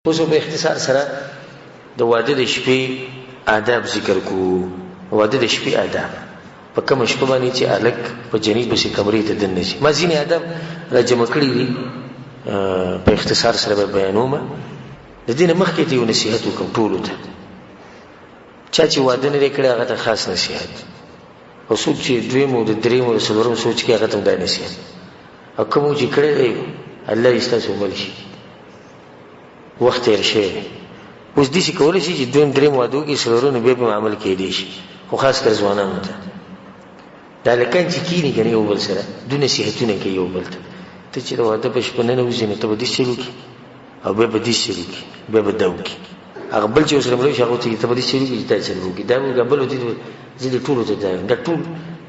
اوس په اختصار سره د واده د شپې آداب ذکر کو. واده د شپې آداب په کومه شپه باندې چې الک په جنې پسې کمرې ته دننه شي، ما ځینې آداب را جمع کړي دي، په اختصار سره به بیانوم. د دې نه مخکې ته یو نصیحت وکړم ټولو ته، چا چې واده نه دی کړی هغه ته خاص نصیحت، او څوک چې دویم او د دریم او د څلورم سوچ کوي هغه ته هم دا نصیحت، او کوم چې کړی دی الله یې ستاسو مل شي. وخت تېر شوی دی، اوس داسې کولی شي چې دویم دریم واده وکړي، څلورم نو بیا په عمل کېدی شي، خو خاص کر ځوانانو ته دا هلکان چې کښېني که نه یو بل سره دوه نصیحتونه کوي یو بل ته، ته چې د واده په شپه ننوځې نو ته به داسې چل وکړي او بیا به داسې چل وکړي، بیا به دا وکړي. هغه بل چې ورسره ملو شي هغه ورته ته به داسې چل وکړي چې دا چل وکړي، دا به وکړي، بل ورته زه دې ټولو ته دا وایم، دا ټول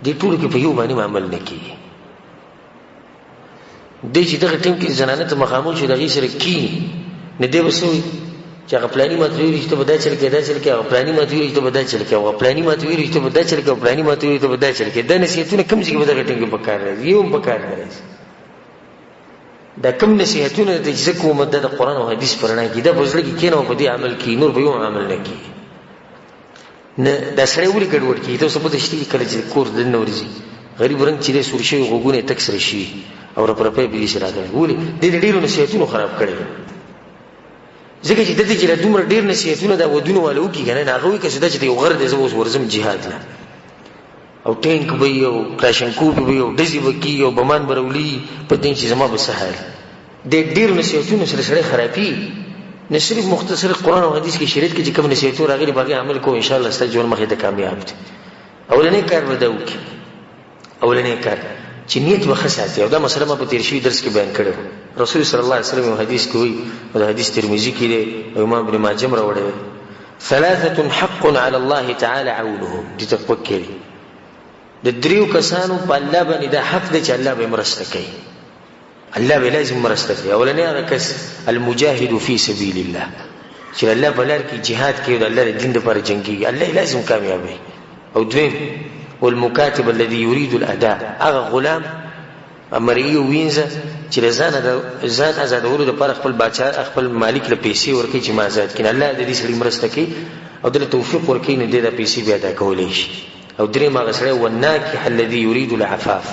دې ټولو کې په یو باندې عمل نه کېږي. دی چې دغه ټیم کې زنانه ته مخامخ شي د هغې سره کښېني، نو دی به څه وایي چې هغه پلاني ماته ویلي چې ته به دا چل کوې، دا چل کوې، هغه پلاني ماته ویلي چې ته به دا چل کوې، هغه پلاني ماته ویلي چې ته به دا چل کوې، پلاني ماته ویلي چې ته به دا چل کوې. دا نصیحتونه کوم ځای کې به دغه ټیم کې په کار راځي؟ یو هم په کار نه راځي. دا کوم نصیحتونه ته چې زه کوم دا د قرآن او حدیث په رڼا کې، دا په زړه کې کښېنه او په دې عمل کېږي، نور په یو عمل نه کېږي. نه دا سړی ولې ګډوډ کېږي؟ تاسو پته شته چې کله چې کور ته دننه ورځي غریب رنګ چې دی سور شوي غوږونه یې تک سره شوي او رپرپی پرې داسې راغلی، ولې؟ دې د ډېرو نصیحتونو خراب کړی دی، ځکه چې دته چې دا دومره ډېر نصیحتونه دا ودونو والا وکړي که نه، نو هغه وایي که څه دا چې یو غر دی زه اوس ورځم جهاد له، او ټینک به وي او کلاشنکوف به وي او ډزې به کېږي او بمان به راولي، په دې چې زما به څه حال. د ډېرو نصیحتونو سره سړی خرابېږي. نه صرف مختصر قرآن او حدیث کې شریعت کې چې کوم نصیحتونه راغلي په هغې عمل کوو، انشاءالله ستا ژوند مخې ته کامیاب دی. اولنی کار به دا وکړي، اولنی کار چې نیت به ښه ساتي، او دا مسله ما په تېر شوي درس کې بیان کړی و. رسول صلی الله علیه وسلم یو حدیث کې وایي، او دا حدیث ترمذي کې دی او امام ابن ماجه هم راوړی دی، ثلاثة حق على الله تعالی عونهم. دې ته غوږ کړئ، د دریو کسانو په الله باندې دا حق دی چې الله به یې مرسته کوي، الله به لازم مرسته کوي. اولنی هغه کس المجاهد فی سبیل الله، چې الله په لار کې جهاد کوي، د الله د دین لپاره جنګېږي، الله یې لازم کامیابوي. او دویم والمکاتب الذي يريد الاداء، هغه غلام مرئی وینځه چې له ځانه د ځان ازادولو لپاره خپل باچا خپل مالک له پیسې ورکوي چې ما ازاد کړي، الله د دې سړي مرسته کوي او ده له توفیق ورکوي، نو دی دا پیسې بیا ادا کولی شي. او دریم هغه سړی والناکح الذي يريد العفاف،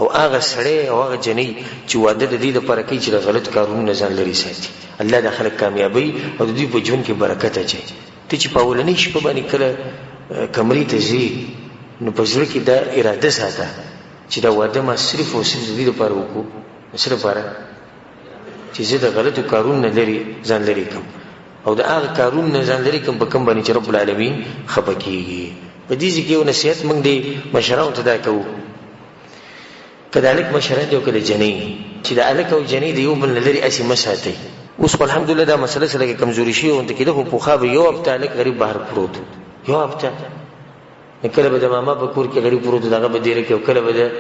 او هغه سړی او هغه جنۍ چې واده د دې لپاره کوي چې د غلط کارونو نه ځان لرې ساتي، الله دا خلک کامیابوي او د دوی په ژوند کې برکت اچوي. ته چې په اولنۍ شپه باندې کله کمرې ته ځې نو په زړه کې دا اراده ساته چې دا واده ما صرف او صرف د دې لپاره وکړو، د څه لپاره؟ چې زه د غلطو کارونو نه لرې ځان لرې کړم، او د هغه کارونو نه ځان لرې کړم په کوم باندې چې رب العالمین خفه کېږي. په دې ځای کې یو نصیحت موږ دې مشرانو ته دا کوو، که د هلک مشران دي او که د جنۍ، چې د هلک او جنۍ د یو بل نه لرې هسې مه ساتئ. اوس خو الحمدلله دا مسله څه لږه کمزوري شوې غوندې کېده، خو پخوا به یو هفته هلک غریب بهر پروت و، یو هفته، نو کله به د ماما په کور کې غریب پروت و، د هغه به دېره کې، او کله به د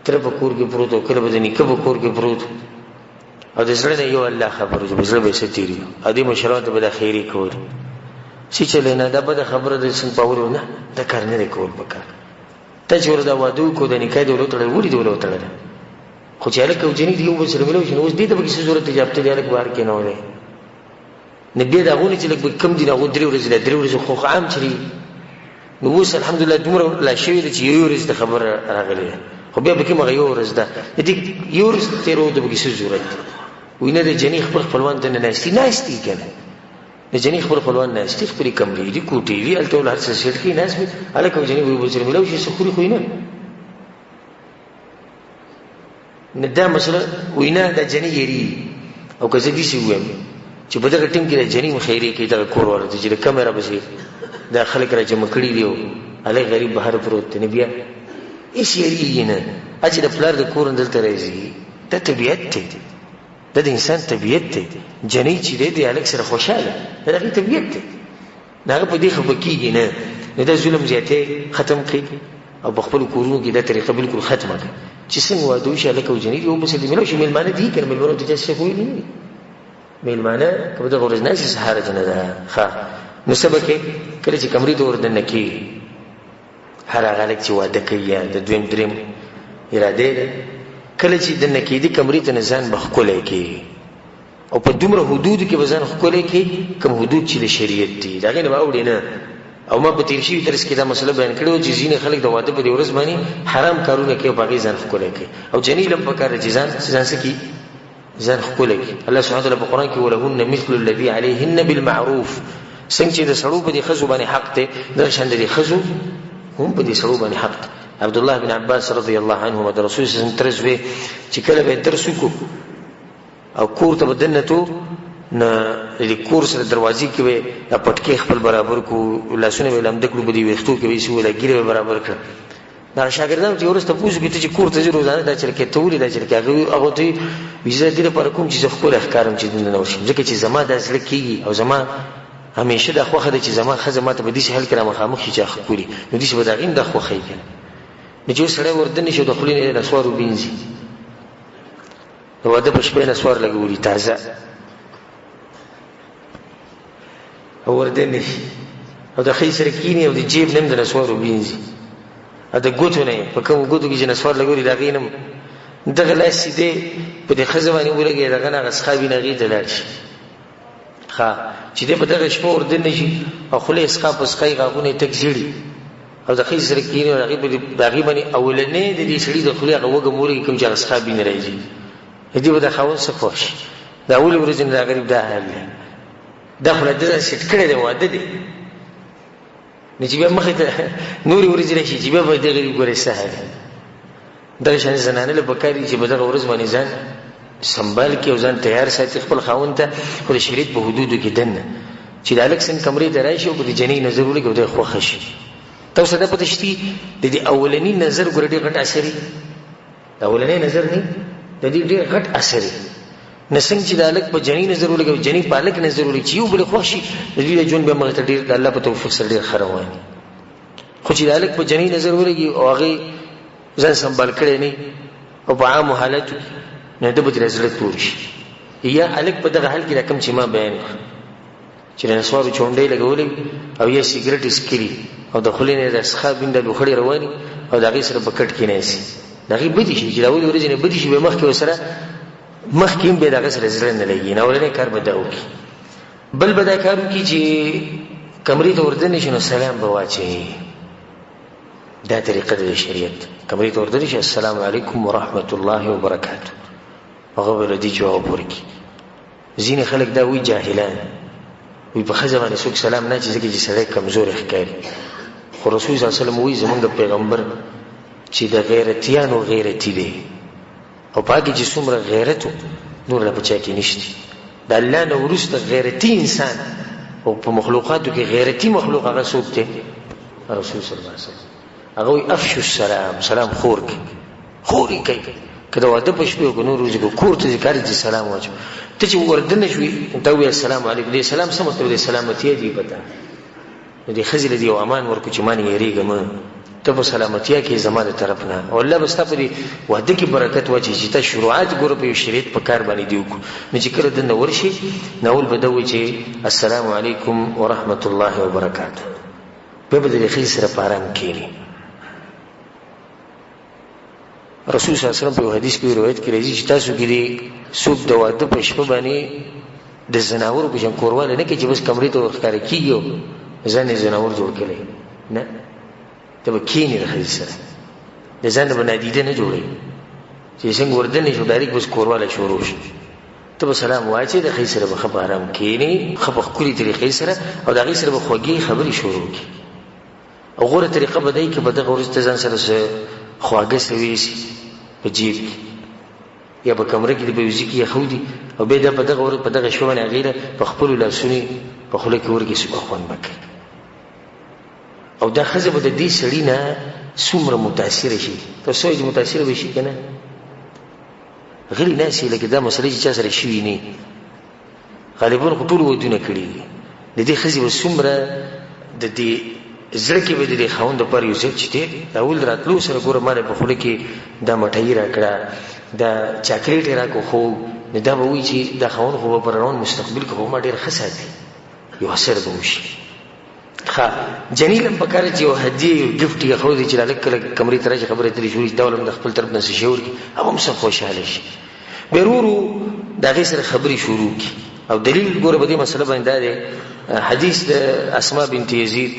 تره په کور کې پروت و، کله به د نیکه په کور کې پروت و، او د زړه نه یو الله خبر و چې په زړه به یې څه تېرېږي، او دې مشرانو ته به دا خیرې کولې څه چلی نه، دا بده خبره ده څنګه په اورو، نه دا کار نه دی کول پکار. ته چې ورته دا واده وکړو، د نکاح دې ولوتړله، ولې دې ولوتړله؟ خو چې هلک او جنۍ دې یو بل سره ملو شي، نو اوس دې ته پکې څه ضرورت دی چې هفته دې هلک بهر کېنولی؟ نو بیا د هغو نه چې لږ به کم دي، نو هغو درې ورځې، دا درې ورځې خو عام چلېږي. نو اوس الحمدلله دومره لا شوې ده چې یوې ورځې ته خبره راغلې ده، خو بیا پکې هم هغه یوه ورځ ده، د دې یو ورځ تېرولو ته پکې څه ضرورت دی؟ وایي نه، د جنۍ خپل خپلوان دننه ناست دي، ناست دي که نه؟ د جنۍ خپل خپلوان ناست دي، خپلې کمرې دي، کوټې دي، هلته ول هر څه سیټ کوي، ناست وي، هلک او جنۍ به یو بل سره ملاو شي، څه خوري خو یې نه. نه دا مسله وایي نه، دا جنۍ یېرېږي. او که زه داسې ووایم چې په دغه ټیم کې د جنۍ مخیرې کوي دغه کور والا ته چې د کمې راپسې دا خلک را جمع کړي دي او هلک غریب بهر پروت دی، نو بیا هېڅ یېرېږي نه. چې د پلار د کور نه دلته راځي، دا طبیعت دی، دا د انسان طبیعت دی. جنۍ چې دی د هلک سره خوشحاله، دا د هغې طبیعت دی، نو هغه په دې خفه کېږي نه. نو دا ظلم زیاتی ختم کړي او په خپلو کورونو کې دا طریقه بالکل ختمه کړي چې څنګه واده وشي، هلک او جنۍ دي یو بل سره دې ملاو شي. مېلمانه دي که نه؟ مېلمنو ته چا څه ویلي نه دي. مېلمانه که په دغه ورځ ناست څه حرج نه ده. ښه، نو څه به کوې کله چې کمرې ته ور دننه کېږي؟ هر هغه هلک چې واده کوي یا د دویم دریم اراده ده، کله چې دننه کېدي کمرې ته، نه ځان به ښکلی کېږي. او په دومره حدودو کې به ځان ښکلی کړي کوم حدود چې د شریعت دي، د هغې نه به اوړي نه. او ما په تېر شوي درس کې دا مسله بیان کړې وه چې ځینې خلک د واده په دې ورځ باندې حرام کارونه کوي او په هغې ځان ښکلی کوي. او جنۍ له هم پکار ده چې ځان څه کړي؟ ځان ښکلی کړي. الله سبحانه وتعالی په قرآن کې ولهن مثل الذي علیهن بالمعروف، څنګه چې د سړو په دې ښځو باندې حق دی، دغه شان د دې ښځو هم په دې سړو باندې حق دی. عبد الله بن عباس رضی الله عنهما د رسول صلی الله علیه وسلم تره زوی چې کله به یې درس وکړو او کور ته به دننه تلو، نو د دې کور سره دروازې کې به یې دا پټکی خپل برابر کړو، لاسونه به یې لمده کړو، په دې ویښتو کې به یې څه وو، دا ږیره به یې برابر کړه. دا شاګردانو ته یې ورځ تپوس وکړي، ته چې کور ته ځې روزانه دا چل کوې، ته ولې دا چل کوې؟ هغه ورته وایي زه د دې لپاره کوم چې زه ښکلی ښکارم چې دننه ورشم، ځکه چې زما دا زړه کېږي او زما همیشه دا خوښه ده چې زما ښځه ما ته په داسې حال کې رامخامخ شي چې هغه ښکلي، نو داسې به د هغې هم دا خوښه وي که نه. نو چې اوس سړی وردنه شي او د خولې نه یې نسوار وبینځي، د واده په شپه یې نسوار لګولي تازه او وردنه شي او د ښځې سره کښېني او د جیب نه هم د نسوارو وینځي او د ګوتو نه یې په کومو ګوتو کې چې نسوار لګولي د هغې نه هم دغه لاس چې دی په دې ښځه باندې ولګوي، دغه نه هغه سخا وینه هغې ته لاړ شي. ښه چې دی په دغه شپه وردنه شي او خوله یې سخا په سخا یې غاښونه یې تک زیړي او د ښځې سره کښېني او د هغې باندې اولنی د دې سړي د خولې هغه وږم ولګي کوم چې هغه سخا وینه راځي، د دې به د خاوند څه خوښ شي؟ د اولې ورځې نه دا غریب دا حال دی، دا خو لا ده سیټ کړی دی، واده دی، نو چې بیا مخې ته نورې ورځې راشي چې بیا به دې غریب ګورې څه حال دی. دغه شان زنانه له پکار دي چې په دغه ورځ باندې ځان سنبال کړي او ځان تیار ساتي خپل خاوند ته، خو د شریعت په حدودو کې دننه چې د هلک څنګه کمرې ته راشي او په دې جنۍ نظر ولګي او دی خوښه شي. تاسو ته دا پته شتي د دې اولني نظر ګوره ډېر غټ اثر وي، د اولنی نظر نه د دې ډېر غټ اثر وي. نه څنګه چې د هلک په جنۍ نظر ولګي او جنۍ په هلک نظر ولګي چې یو بل خوښ شي، د دوی د ژوند بیا مخې ته ډېر د الله په توفیق سره ډېر ښه روان وي. خو چې د هلک په جنۍ نظر ولګي او هغې ځان سنبال کړی نه او په عامو حالاتو کې، نو ده به ترې زړه تور شي. یا هلک په دغه حال کې دا کوم چې ما بیان کړ چې د نسوارو چونډۍ لګولې او یا سیګرټ یې څکلي او د خولې نه یې د څښا بینده لوخړې رواني او د هغې سره په کټ کې ناست، د هغې بدې شي چې د اولې ورځې نه بدې شي، بیا مخکې ورسره مخکې هم بیا د هغه سره زړه نه لګي. نو اولنی کار به دا وکړي. بل به دا کار وکړي چې کمرې ته وردننه شي نو سلام به واچوي. دا طریقه ده د شریعت. کمرې ته وردننه شي، السلام علیکم ورحمت الله وبرکاته، هغه به له دې جواب ورکړي. ځینې خلک دا وایي جاهلان وایي په ښځه باندې څوک سلام نه اچوي ځکه چې سړی کمزوری ښکاري. خو رسول صلی الله علیه وسلم وایي زمونږ پیغمبر چې د غیرتیانو غیرتي دی او په هغې چې څومره غیرت و نور له په چا کې نشته. د الله نه وروسته غیرتي انسان او په مخلوقاتو کې غیرتي مخلوق هغه څوک دی؟ رسول صلی الله علیه وسلم. هغه وایي افشو السلام، سلام خور کوي، خور یې کوي. که د واده په شپې او که نور ورځې که کور ته ځې کار چې سلام واچوي، ته چې وردنه شوې ته ووایې السلام علیکم، دې سلام څه مطلب دی؟ سلامتیا دی په تا. نو دې ښځې له دې یو امان ورکړو چې ما نه یېرېږه مه، ته په سلامتیا کې زما د طرف نه، او الله به ستا په دې واده کې برکت واچوي چې تا شروعات ګوره په یو شریعت په کار باندې دې وکړو. نو چې کله دننه ورشي نو اول به دا وایي چې السلام علیکم ورحمت الله وبرکاته، بیا به د دې ښځې سره په ارام کښېني. رسول صلی الله علیه وسلم په یو حدیث کې روایت کې راځي چې تاسو کې دې څوک د واده په شپه باندې د ځناورو په شان کوروالی نه کوي چې بس کمرې ته ورښکاره کېږي او ځان یې ځناور جوړ کړی، نه، ته به کښېنې د ښځې سره، د ځان نه به نادیده نه جوړوي چې څنګه وردنې شو ډایرکټ بس کوروالی شروع شي. ته به سلام واچې، د ښځې سره به ښه په ارام کښېنې، ښه په ښکلي طریقې سره، او د هغې سره به خوږې خبرې شروع کړي. او غوره طریقه به دی که په دغه ورځ ته ځان سره څه خواږه څه ویسي په جیب کې یا په کمره کې د په یو ځای کې یخودي، او بیا دا په دغه ورځ په دغه شپه باندې هغې له په خپلو لاسونو په خوله کې ورکړي، څومره خوند به کوي. او دا ښځه به د دې سړي نه څومره متاثره شي. تاسو وایئ چې متاثره به شي که نه؟ غلي ناست یې لکه دا مسله چې چا سره شوي نه، غالباً خو ټولو ودونه کړي دي. د دې ښځې به څومره د دې زړه کې به د دې خاوند دپاره یو ځای چې دی د اول راتلو سره ګوره ما له په خوله کې دا مټۍ راکړه، دا چاکلیټ یې راکړو، خو نو دا به وایي چې دا خاوند خو به په روان مستقبل کې خو ما ډېر ښه ساتي، یو اثر به وشي. ښه جنۍ له هم پکار چې یو هدیه یو ګفټ یې ښودي چې هلک کله کمرې ته راشي خبرې اترې شروع شي، دا ول هم د خپل طرف نه څه شی ورکړي، هغه هم څه خوشحاله شي. بیا ورو ورو د هغې سره خبرې شروع کړي. او دلیل ګوره په دې مسله باندې دا دی، حدیث د اسما بنت یزید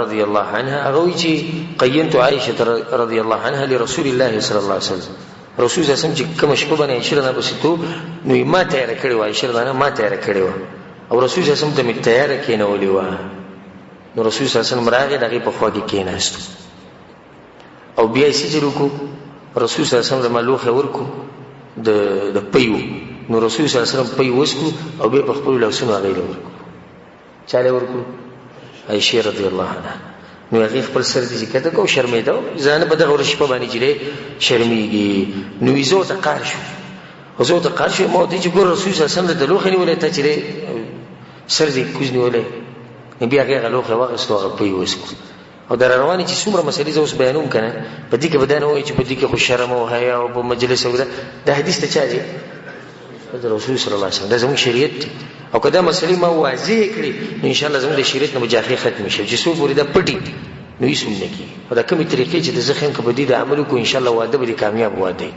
رضی الله عنها، هغه وایي چې قینت عائشة رضی الله عنها لرسول الله صلی الله علیه وسلم. رسول صلی الله علیه وسلم چې کومه شپه باندې عائشة رضی الله پسې تو، نو یې ما تیاره کړې وه، عائشة رضی الله عنها ما تیاره کړې وه او رسول صلی الله علیه وسلم ته مې تیاره کېنولې وه. نو رسول صلی الله علیه وسلم راغی، د هغې په خوا کې کېناستو او بیا یې څه چل وکړو، رسول صلی الله علیه وسلم له ما لوښی ورکړو د پیو، نو رسول صلی الله علیه وسلم پی وڅکو او بیا په خپلو لاسونو هغې له ورکړو. چا له ورکړو؟ عایشې رضی الله عنها. نو هغې خپل سر دې ښکته کړ او شرمېده، ځان په دغه ورځ شپه باندې چې دی شرمېږي. نو یې زه ورته قهر شو، او زه ورته قهر شو، ما ورته چې ګوره رسول صلی الله علیه وسلم درته لوښی نیولی، ته چې دی سر دې کوز نیولی. نو بیا هغې هغه لوښی واخېستو، هغه پی وڅکو. او دا روانې چې څومره مسلې زه اوس بیانوم که نه، په دې کې به دا نه وایي چې په دې کې خو شرم او حیا او په مجلس او دا حدیث ته چا دی؟ د رسول صلی الله علیه وسلم، دا زموږ شریعت دی. او که دا مسلې ما واضح کړې نو انشاءالله زموږ د شریعت نه به جاخې ختمې شي، چې څو پورې دا پټي نو هېڅ هم نه کېږي. او دا کومې طریقې چې د زه ښیم که په دې د عمل وکړو انشاءالله واده به دې کامیاب واده وي.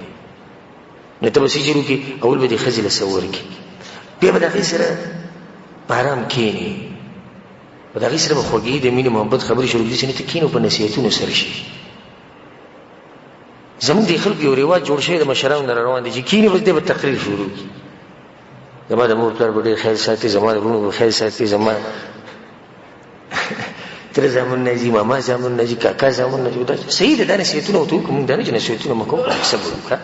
نو ته به څه چل وکړې؟ اول به دې ښځې له څه ورکړي، بیا به د هغې سره په ارام کښېنې، او د هغې سره به خوږې د مینې محبت خبرې شروع کړي، چې نه ته کښېنې او په نصیحتونو سره شي. زموږ د خلکو یو رواج جوړ شوی د مشرانو نه روان دی چې کښېني بس دی به تقریر شروع کړي، زما د مور پلار به ډېر خیال ساتي، زما د وروڼو به خیال ساتي، زما تره زامن نه ځي، ماما زامن نه ځي، کاکا زامن نه ځي. دا صحیح ده، دا نصیحتونه ورته وکړو، موږ دا نه چې نصیحتونه مه کوو، خو صبر وکړه.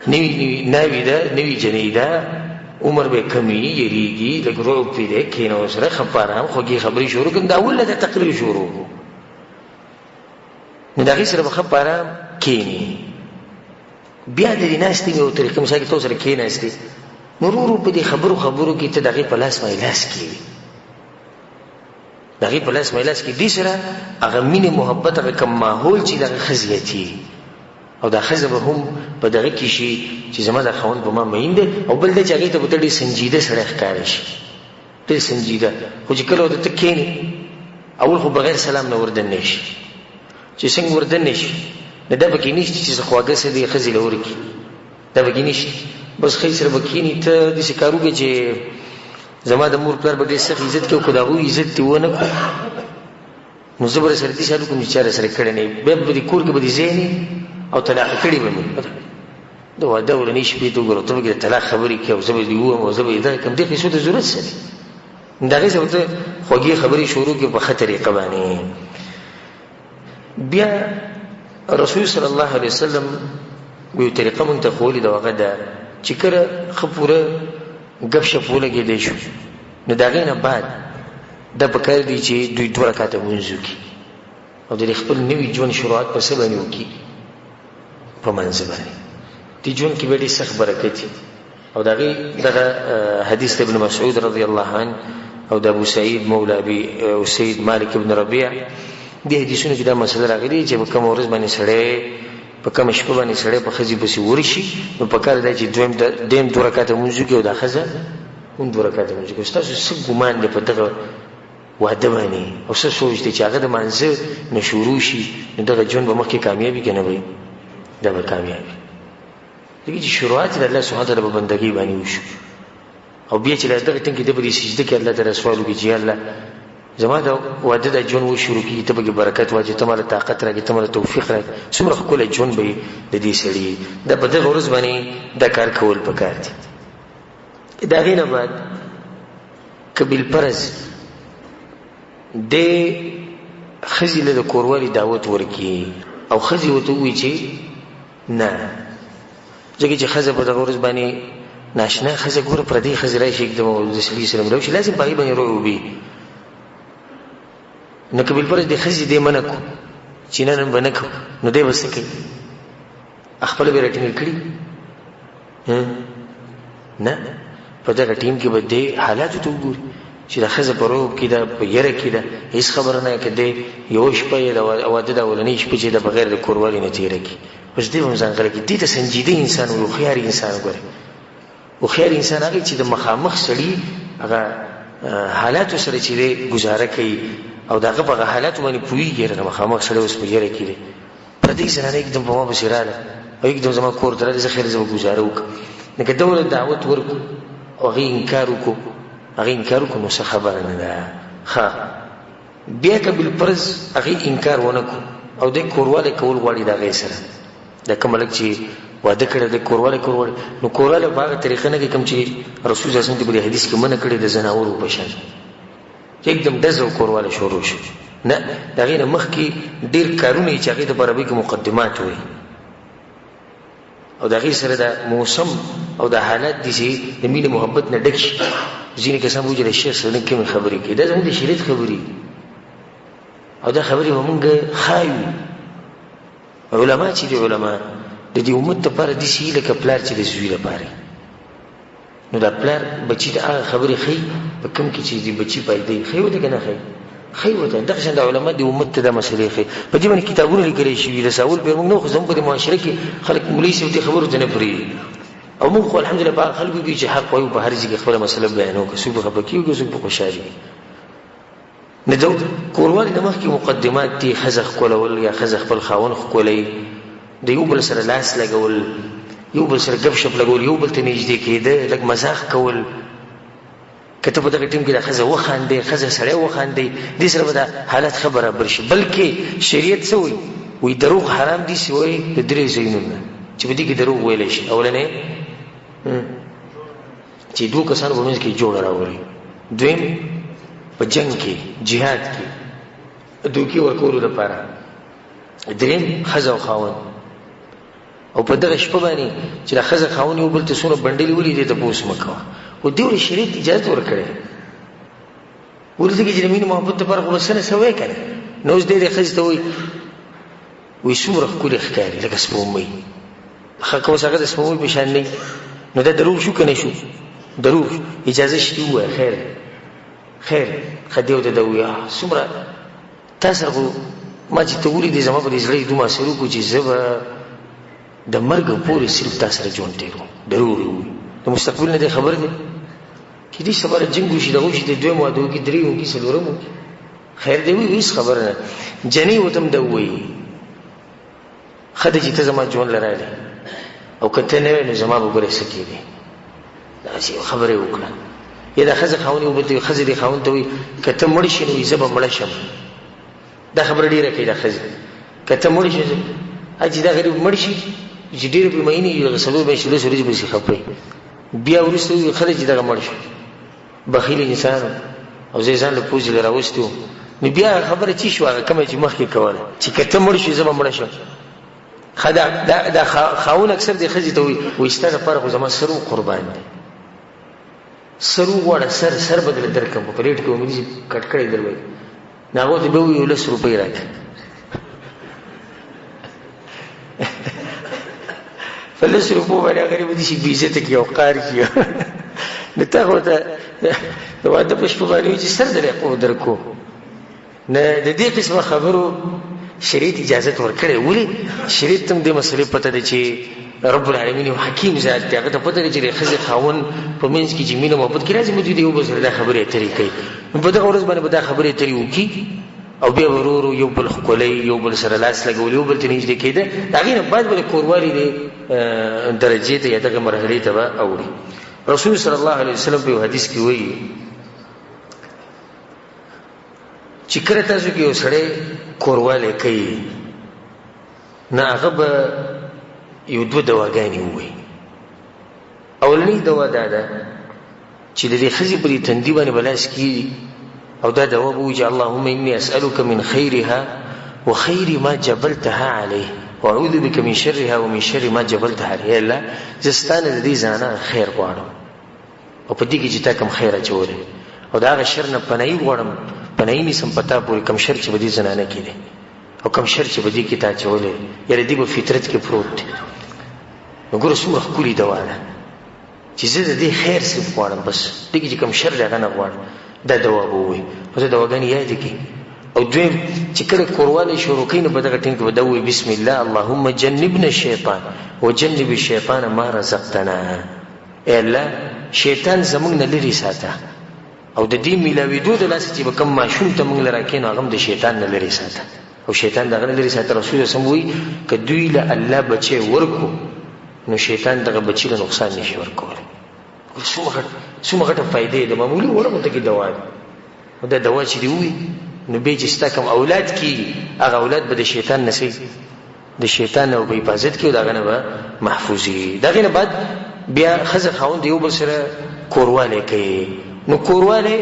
نوی نوی ناوی ده، نوی جنۍ ده، عمر به کم وي، یریږي، لږ رعب پرې دی، کښېنه ورسره، ښه په ارام خوږې خبرې شروع کړم. دا اول نه د تقریر شروع کړو، نو د هغې سره به ښه په ارام کښېني. بیا د دې ناستې یو طریقه، مثال کې ته سره کښېناستې، نو ورو ورو په دې خبرو خبرو کې ته د هغې په لاس باندې لاس کښېږي، د هغې په لاس باندې لاس کې دې سره هغه مینې محبت، هغه کوم ماحول چې د هغه ښه زیاتېږي. او دا ښځه به هم په دغه کې شي چې زما دا خاوند په ما مین دی. او بل دا چې هغې ته به ته ډېر سنجیده سړی ښکاره شي، ډېر سنجیده. خو چې کله ورته ته کښېنې، اول خو بغیر سلام نه وردننه شي، چې څنګه وردننه شي نو دا پکې نشته چې څه خواږه څه دې ښځې له ورکړي، دا پکې نشته. بس ښځې سره به کښېني، ته داسې کار وکړې چې زما د مور پلار به ډېر سخت عزت کوي، خو د هغوی عزت دې ونه کړو، نو زه به سره داسې حال وکړم چې چا راسره کړی نه وي. بیا به دې کور کې به دې ځای نه او طلاق کړي به مې. د واده اولنۍ شپې ته وګوره، ته به کې د طلاق خبرې کوې او زه به دې ووهم او زه به دې دغه کړم، دې قصو ته ضرورت څه دی؟ د هغې سره به ته خوږې خبرې شروع کړې په ښه طریقه باندې. بیا رسول صلی الله علیه وسلم یو طریقه مونږ ته ښوولې ده، هغه ده چې کله ښه پوره ګپ شپ ولګېدی شو، نو د هغې نه بعد دا پکار دی چې دوی دوه رکعته لمونځ وکړي او د خپل نوي ژوند شروعات په څه باندې وکړي؟ په منځ باندې. دې ژوند کې به ډېر سخت برکت وي. او د هغې دغه حدیث د ابن مسعود رضی الله عنه او د ابو سعید مولا ابي اسید مالک ابن ربیع، دې حدیثونو کې دا مسله راغلې چې په کومه ورځ باندې سړی، په کومه شپه باندې سړی په ښځې پسې ورشي، نو پکار دی چې دویم دوه رکعته لمونځ وکړي او دا ښځه هم دوه رکعته لمونځ وکړي. ستاسو څه ګمان دی په دغه واده باندې او څه سوچ دی چې هغه د مانځه نه شروع شي، نو دغه ژوند به مخکې کامیابي که نه وي؟ دا به کامیابي، ځکه چې شروعات د الله سبحانه وتعالی په بندګۍ باندې وشو. او بیا چې له دغه ټیم کې دی په دې سجده کې الله تعالی سوال وکړي چې یا الله زما د واده د ژوند و شروع کړي، ته پکې برکت واچوې، ته ماله طاقت راکړې، ته ماله توفیق راکړې، څومره ښکلی ژوند به وي د دې سړي. دا په دغه ورځ باندې دا کار کول پکار دي. د هغې نه بعد که بالفرض دی ښځې له د کوروالي دعوت ورکړي او ښځې ورته ووایي چې نه، ځکه چې ښځه په دغه ورځ باندې ناشنا ښځه ګوره پردۍ ښځې راشي یکدم او د سړي سره ملاو شي، لازم په هغې باندې رعب وي. نو که بالفرض د ښځې دی منع کړو چې نه نن به نه کوو، نو دی به څه کوي؟ خپله به یې راټینګه کړي؟ نه، په دغه ټیم کې به دی حالاتو ته وګوري چې د ښځه په رعب کې ده، په یره کې ده، هېڅ خبره نه که دی یوه شپه یې د واده د اولنۍ شپې چې ده بغیر د کوروالي نه تېره کړي، اوس دی به هم ځان غلی کړي. دې ته سنجیده انسان وایي، هوښیار انسان. ګورې هوښیار انسان هغه چې د مخامخ سړي هغه حالاتو سره چې دی ګزاره کوي او د هغه په هغه حالاتو باندې پوهېږي. هغه مخامخ سړی اوس په یره کې دی، پردۍ زنانه یکدم په ما پسې راغله، او یکدم زما کور ته راغی، زه خیر زه به ګزاره وکړم. نو که ده ورته دعوت ورکړو او هغې انکار وکړو، هغې انکار وکړو، نو څه خبره نه ده. ښه، بیا که بالفرض هغې انکار ونه کړو او دی کوروالی کول غواړي د هغې سره، دا کوم هلک چې واده کړی دی کوروالی کول غواړي، نو کوروالی په هغه طریقه نه کوي کوم چې رسول صلی الله علیه وسلم په دې حدیث کې منع کړی د ځناورو په شان چې یکدم ډز او کوروالی شروع شو. نه، د هغې نه مخکې ډېر کارونه یې چې هغې ته په عربي کې مقدمات وایي، او د هغې سره د موسم او د حالات دي چې د مینې محبت نه ډک شي. ځینې کسان به وایي چې د شیخ سره کمې خبرې کوي، دا زموږ د شریعت خبرې دي او دا خبرې به موږ ښایو. علما چې دي، علما د دې امت لپاره داسې وي لکه پلار چې د زوی لپاره. نو دا پلار بچي ته هغه خبرې ښیي په کوم کې چې د بچي فایده وي. ښیي ورته که نه ښیي؟ ښیي ورته. دغه شان د علما د امت ته دا مسئلې ښیي. په دې باندې کتابونه لیکل شوي دي. ساول پېر موږ نه، خو زموږ په دې معاشره کې خلک مولوي صاحب دې خبرو ته نه پرېږدي. او موږ خو الحمدلله په هغه خلکو کې چې حق وایو، په هر ځای کې خپله مسئله بیانوو، که څوک به خفه کېږي، که څوک به خوشحاله وي. نو د کوروالي نه مخکې مقدمات دي، ښځه ښکلول یا ښځه خپل خاوند ښکلوي، د یو بل سره لاس لګول، یو بل سره ګپ شپ لګول، یو بل ته نږدې کېده، لږ مزاح کول. که ته په دغه ټیم کې د ښځه وخاندې، ښځه سړی وخاندې، دې سره به دا حالت ښه برابر شي. بلکې شریعت څه وایي؟ وایي دروغ حرام دي سوی د درې ځایونو نه چې په دې کې دروغ ویلی شي. اولنی چې دوو کسانو په منځ کې جوړه راولي، دویم په جنگ کې جهاد کې دوکې ورکولو لپاره، دریم ښځه او خاوند. او په دغه شپه باندې چې د ښځه خاوند یو بل ته څومره بنډلې ولي، دې تپوس مه کوه. خو دې ورته شریعت اجازه ورکړې، ولې ځکه چې د مینې محبت لپاره خو به څه نه څه وایې که نه. نو اوس دی د ښځې ته وایي، وایي څومره ښکلې ښکاري لکه سپوږمۍ. ښه، که اوس هغه د سپوږمۍ په شان نه وي، نو دا دروغ شو که نه شو؟ دروغ شو. اجازه شته ووایه، خیر خیر. ښه، دی ورته دا ووایي، څومره تا سره خو ما چې ته ولیدې زما په دې زړه یې دومره اثر وکړو چې زه به د مرګ پورې صرف تا سره ژوند تېروم. دروغ یې ووایي، د مستقبل نه دی خبر دی چې دې سبا جنګ وشي، دغه وشي، د دویم واده وکړي، درېیم وکړي، څلورم وکړي، خیر دی وایي، هېڅ خبره نه. جنۍ ورته هم دا ووایي، ښه دی چې ته زما ژوند له راغلې، او که ته نه وې نو زما به ګورې څه کېدې. دغسې یو خبره یې وکړه. یا د ښځې خاوند یو بل ته وایي، ښځې دې خاوند ته وایي که ته مړ شې نو وایي زه به مړه شم. دا خبره ډېره کوي دا ښځې، که ته مړ شې، چې دا غریب مړ شي چې ډېر پرې مئینې وي، دغه څلور میاشتې لس ورځې پسې خفه وي، بیا وروسته وایي ښه دی چې دغه مړ شو، بخیل انسان او زه یې ځان له پوزې له راوستی وم. نو بیا هغه خبره چې شوه، هغه کومه چې مخکې کوله چې که ته مړ شې زه به مړه شم. ښه، دا خاوند اکثر دې ښځې ته وایي، وایي ستا دپاره خو زما سر قربان دی، سر وغواړه، سر به درله درکړم، په پلیټ کې به مې داسې کټ کړی در وایي. نو هغه ورته بیا وایي یو لس روپۍ راکړه. په لس روپو باندې هغه غریب داسې بې عزته کړي او قار کړي. نو ته خو ورته د واده په شپه باندې وایي چې سر درې درکو. نه، د دې قسمه خبرو شریعت اجازه ورکړې. ولې؟ شریعت ته هم دې مسئلې پته ده چې رب العالمین یو حکیم ذات دی، هغه ته پته ده چې د ښځې خاوند په منځ کې چې مینه محبت کې راځي، موږ د یو بل سره دا خبرې اترې کوي. نو په دغه ورځ باندې به دا خبرې اترې وکړي او بیا به ورو ورو یو بل ښکلوي، یو بل سره لاس لګول، یو بل ته نږدې کېده. د هغې نه بعد به د کوروالي دې درجې ته یا دغې مرحلې ته به اوړي. رسول صلی الله علیه وسلم په یو حدیث کې وایي چې کله تاسو کې یو سړی کوروالی کوي، نو هغه به یو دوه دواګانې ووایي. اولنۍ دوا دا ده چې د دې ښځې په دې تندي باندې به لاس کېږدي او دا دوا به ووایي چې اللهم اني اسألک من خیرها وخیر ما جبلتها علیه واعوذ بک من شرها ومن شر ما جبلتها علیه. یا الله، زه ستا نه د دې زنانه خیر غواړم او په دې کې چې تا کوم خیر اچولی او د هغه شر نه پناهي غواړم، پناهي نیسم په تا پورې کوم شر چې په دې زنانه کې دی او کوم شر چې په دې کې تا اچولی، یاره دې په فطرت کې پروت دی. نو ګوره څومره ښکلې دوا ده چې زه د دې خیر صرف غواړم، بس دې کې چې کوم شر دی هغه نه غواړم. دا دوا به ووایي، خو زه دواګانې یادې کړي. او دویم چې کله کوروالی شروع کوي نو په دغه ټیم کې به دا ووایي بسم الله اللهم جنبنا الشیطان وجنب الشیطان ما رزقتنا. ای الله، شیطان زموږ نه لرې ساته او د دې میلاوېدو د لاسه چې به کوم ماشوم ته موږ له راکې نو هغه هم د شیطان نه لرې ساته. او شیطان دغه نه لرې ساته. رسول سم وایي که دوی له الله بچی ورکو نو شیطان دغه بچی له نقصان نشي ورکولی. څومره غټه فایده ده، معمولي وړه غونډه کې دوا ده. نو دا دوا چې دی ووایي نو بیا چې ستا کوم اولاد کېږي هغه اولاد به د شیطان نه څه د شیطان نه به حفاظت کوي، د هغه نه به محفوظ وي. د هغې نه بعد بیا ښځه خاوند یو بل سره کوروالی کوي. نو کوروالی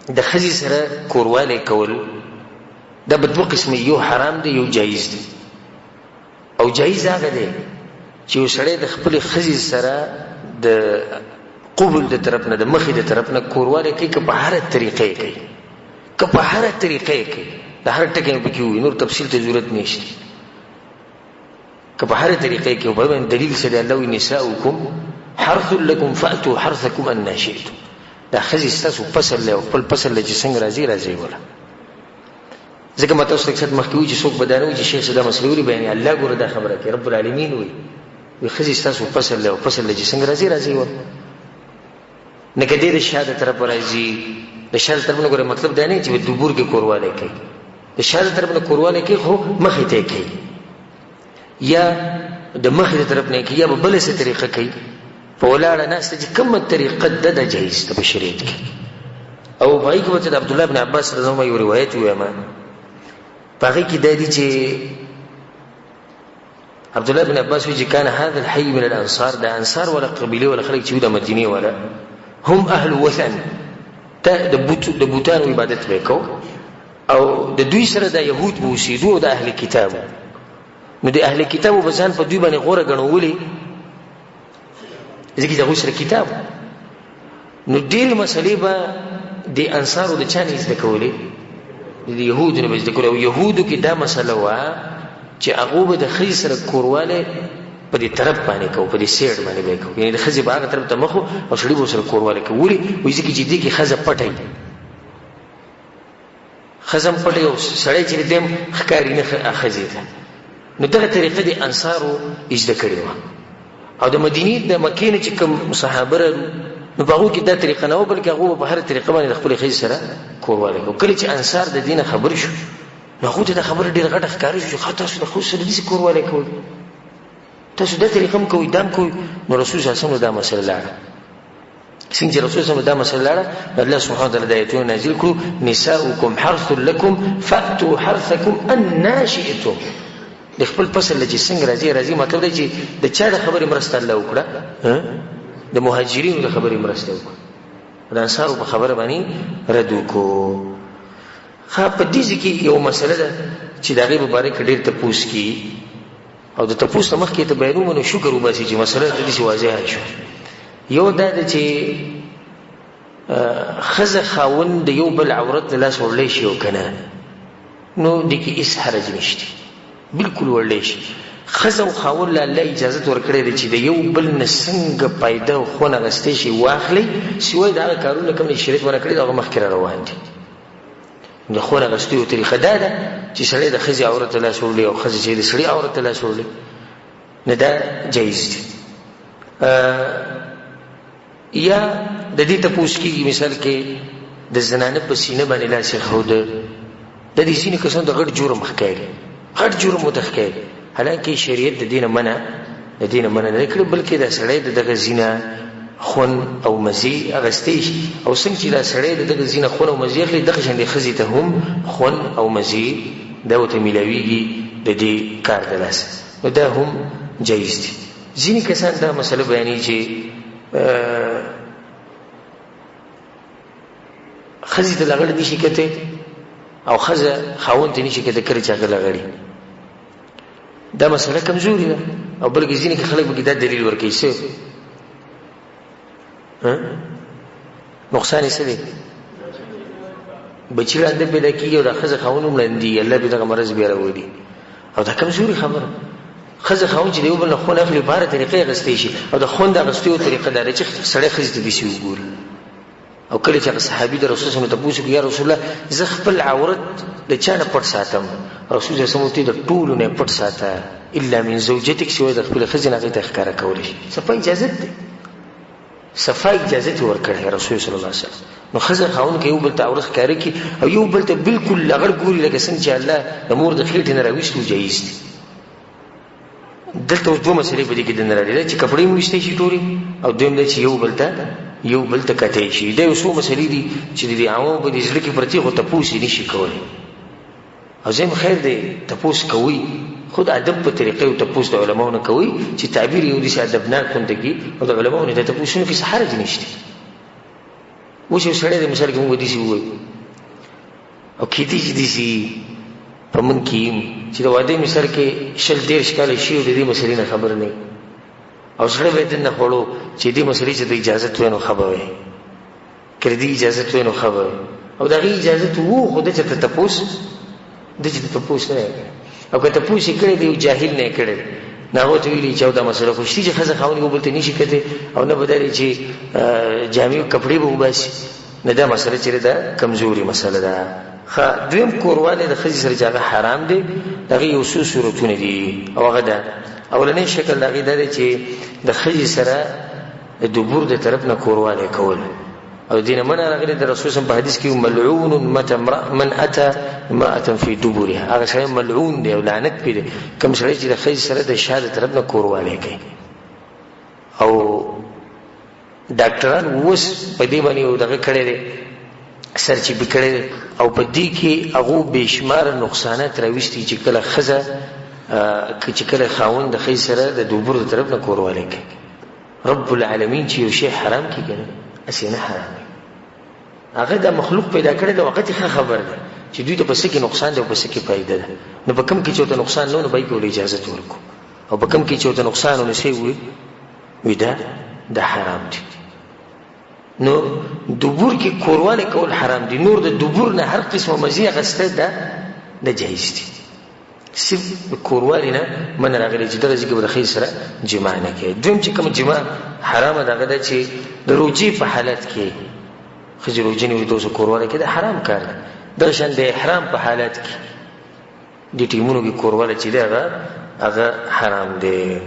د ښځې سره کوروالی کول دا به دوه قسمه، یو حرام دی یو جایز دی. او جایز هغه دی چې یو سړی د خپلې ښځې سره د قبول د طرف نه، د مخې د طرف نه کوروالی کوي، که په هره طریقه یې کوي، که په هره طریقه یې کوي، د هر ټکی مې پکې ووایي، نور تفصیل ته ضرورت نشته. که په هره طریقه یې کوي، په باندې دلیل څه دی؟ الله وایي نساؤکم حرث لکم فأتوا حرثکم انا شئتم. دا ښځې ستاسو فصل دی او خپل فصل له چې څنګه راځي راځي وله. ځکه ما تاسو ته څه مخکې وویل چې څوک به دا نه وایي چې شیخ صاحب دا مسلې ولې بیانوي، الله ګوره دا خبره کوي، رب العالمین وایي وایي ښځې ستاسو فصل دی او فصل له چې څنګه راځي راځي وله. نه که دی د شا د طرفه راځي، د شا د طرف نه ګوره مطلب دا نه چې په دبور کې کوروالی کوي، د شا د طرف نه کوروالی کوي خو مخې ته یې کوي، یا د مخې د طرف نه کوي، یا به بله څه طریقه کوي، په ولاړه ناسته چې کومه طریقه ده دا جایز ده په شریعت کې. او په هغې کې به ته د عبدالله بن عباس رضی الله عنه یو روایت ووایم، په هغې کې دا دي چې عبدالله بن عباس وایي چې کان هذا الحي من الانصار، د انصار ولا قبیلې ولا خلک چې وو د مدینې ولا هم اهل وثن، ته د بوتانو عبادت به یې کوو، او د دوی سره د یهود به اوسېدو او د اهل کتابو. نو د اهل کتابو به ځان په دوی باندې غوره ګڼو، ولې؟ ځکه چې د هغوی سره کتاب. نو ډېرې مسلې به د انصارو د چا نه زده کولې؟ د یهودو نه به زده کولې. او یهودو کې دا مسله وه چې هغو به د ښځې سره کوروالی په دې طرف باندې کوو، په دې سیډ باندې به یې کوو، یعنې د ښځې به هغه طرف ته مخ او سړي به ورسره کوروالی کوو. ولې؟ وایي ځکه چې دې کې ښځه پټه وي، ښځه هم پټه او سړی چې دی هم ښکاري نه ښځې ته. نو دغه طریقه د انصارو زده کړې وه. او د مدینې د مکې نه چې کوم صحابه راغلو نو په هغو کې دا طریقه نه وه، بلکې هغو به په هره طریقه باندې د خپلې ښځې سره کوروالی کوو. کله چې انصار د دې نه خبر شو نو هغو ته دا خبره ډېره غټه ښکاره شو چې ښه تاسو د ښځو سره داسې کوروالی کوئ، تاسو دا طریقه هم کوئ، دا هم کوئ. نو رسول صلی الله علیه وسلم دا مسله لاړه. څنګه چې رسول صلی الله دا مسله لاړه، الله سبحانه وتعالی د آیتونه نازل کړو، نساؤکم حرث لکم فأتوا حرثکم انا شئتم. د خپل فصل له چې څنګه راځي راځي، مطلب دی چې د چا د خبرې مرسته الله وکړه، د مهاجرینو د خبرې مرسته وکړه، د انصارو په خبره باندې رد وکړو. ښه، په دې ځای کې یو مسله ده چې د هغې په باره کې ډېر تپوس کېږي، او د تپوس نه مخکې ته بیانوم نو شکر وباسي چې مسله د داسې واضحه شوه. یو دا ده چې ښځه خاوند د یو بل عورت له لاس وړلی شي او که نه، نو دې کې هېڅ حرج نشته، بالکل وړلی شي. ښځه او خاوند له الله اجازت ورکړی دی چې د یو بل نه څنګه پایده او خوند اخیستی شي واخلئ، سوای د هغه کارونه کوم چې شریعت منع کړي د هغه مخکې را روان دي. د خوند اخیستو یو طریقه دا ده چې سړی د ښځې عورت ته لاس وړي او ښځه چې د سړي عورت ته لاس وړي، نو دا جایز دي. یا د دې تپوس کېږي مثال کې د زنانه په سینه باندې لاس ایښوده، د دې ځینې کسانو د غټ جرم ښکاري، غټ جرم ورته ښکاري، حالانکه شریعت د دې نه منع، د دې نه منع نه کړې، بلکې دا سړی د دغه ځینه خوند او مزې اخیستی شي. او څنګه چې دا سړی د دغه ځینه خوند او مزې اخلي، دغه شان د ښځې ته هم خوند او مزې دا ورته میلاویږي د دې کار د لاسه، نو دا هم جایز دي. ځینې کسان دا مسله بیانوي چې ښځې ته لغړ نشي کتی او ښځه خاوند ته نشي کتی کله چې هغه لغړي. دا مسله کمزوري ده، او بلکې ځینې کې خلک پکې دا دلیل ورکوي څه نقصان یې څه دی؟ بچي ړانده پیدا کېږي او دا ښځه خاوند هم ړندېږي، الله پرې دغه مرض بیا راولي. او دا کمزوري خبره. ښځه خاوند چې د یو بل نه خوند اخلي په هره طریقه یې اخیستی شي، او د خوند اخیستو یو طریقه دا ده چې سړی ښځې ته داسې وګوري. او کله چې هغه صحابي د رسول صلی الله علیه وسلم تپوس وکړ، یا رسول الله زه خپل عورت د چا نه پټ ساتم؟ رسول صلی الله علیه وسلم ورته د ټولو نه پټ ساته الا من زوجتک، سوای د خپلې ښځې نه هغې ته ښکاره کولی شي. صفا اجازت دی. صفا اجازه ته ورکړی رسول صلی الله علیه وسلم. نو ښځه خاوند که یو بل ته عورت ښکاره کړي او یو بل ته بالکل لغړ ګوري لکه څنګه چې الله د مور د خېټې نه راویستو، جایز دي. دلته اوس دوه مسلې په دې کې دننه راغلي، چې کپړې هم ویستی شي ټولې، او دویم دا چې یو بل ته کتی شي. دا یو څو مسلې دي چې د دې عوامو په دې زړه کې پرتې، خو تپوس یې نشي کولی. او زه خیر دی، تپوس کوئ، خود ادب په طریقې او تپوس د علماو نه کوئ چې تعبیر یې داسې ادبناک غونډه کي، او د علماو نه د تپوسونو کې څه حرج نشته. اوس یو سړی دی، مثال کې موږ داسې ووایو، او کېدای شي داسې په موږ کې چې د واده مثال کې 20 30 کاله شي او د دې مسلې نه خبر نه، او سړی به یې دننه خوړو چې دې مسلې چې د اجازت وی نو ښه به وی، که د دې اجازت وی نو ښه به وی. او د هغې اجازت وو، خو ده چېرته تپوس نه دی کړی، او که تپوس یې کړی دی، یو جاهل نه یې کړی دی. نو هغه ته ویلي چې او دا مسله خو شته چې ښځه خاوند یو بل ته نشي کتی، او نه به دا دی چې جامې کپړې به وباسي. نه، دا مسله چې ده کمزوري مسله ده. ښه، دویم کوروالی د ښځې سره چې هغه حرام دی، د هغې یو څو صورتونه دي. او هغه ده، اولنی شکل د هغې دا دی چې د ښځې سره د دبر د طرف نه کوروالی کول، او دین منع راغلی د رسول صم په حدیث کې: ملعون مت من اتى امرأة في دبرها. هغه سړی ملعون دی او لعنت پې دی کوم سړی چې د ښځې سره د شا د طرف نه کوروالی کوي. او ډاکټران اوس په دې باندې یو دغه کړی دی، سرچ یې کړی دی، او په دې کې هغو بېشماره نقصانات راویستي چې کله خاوند د ښځې سره د دبر د طرف نه کوروالی کوي. رب العالمین چې یو شی حرام کړي که نه، هسې نه حرام وي. هغه دا مخلوق پیدا کړی دی، هغه ته ښه خبر دی چې دوی ته په څه کې نقصان دی او په څه کې فایده ده. نو په کوم کې چې ورته نقصان نه، نو به یې ورته اجازه ورکړو، او په کوم کې چې ورته نقصان ونه شي، وي دا حرام دی. نو دبر کې کوروالی کول حرام دي، نور د دبر نه هر قسمه مزي اخیسته دا جایز دي. صرف د کوروالي نه منع راغلی چې دغه ځای کې به د ښځې سره جماع نه کوي. دویم چې کوم جماع حرامه ده، هغه ده چې د روژې په حالت کې ښځې روژه نیولي، ته ورسره کوروالی کوي، دا حرام کار دی. دغه شان د احرام په حالت کې دې ټیمونو کې کوروالی چې دی، هغه حرام دی.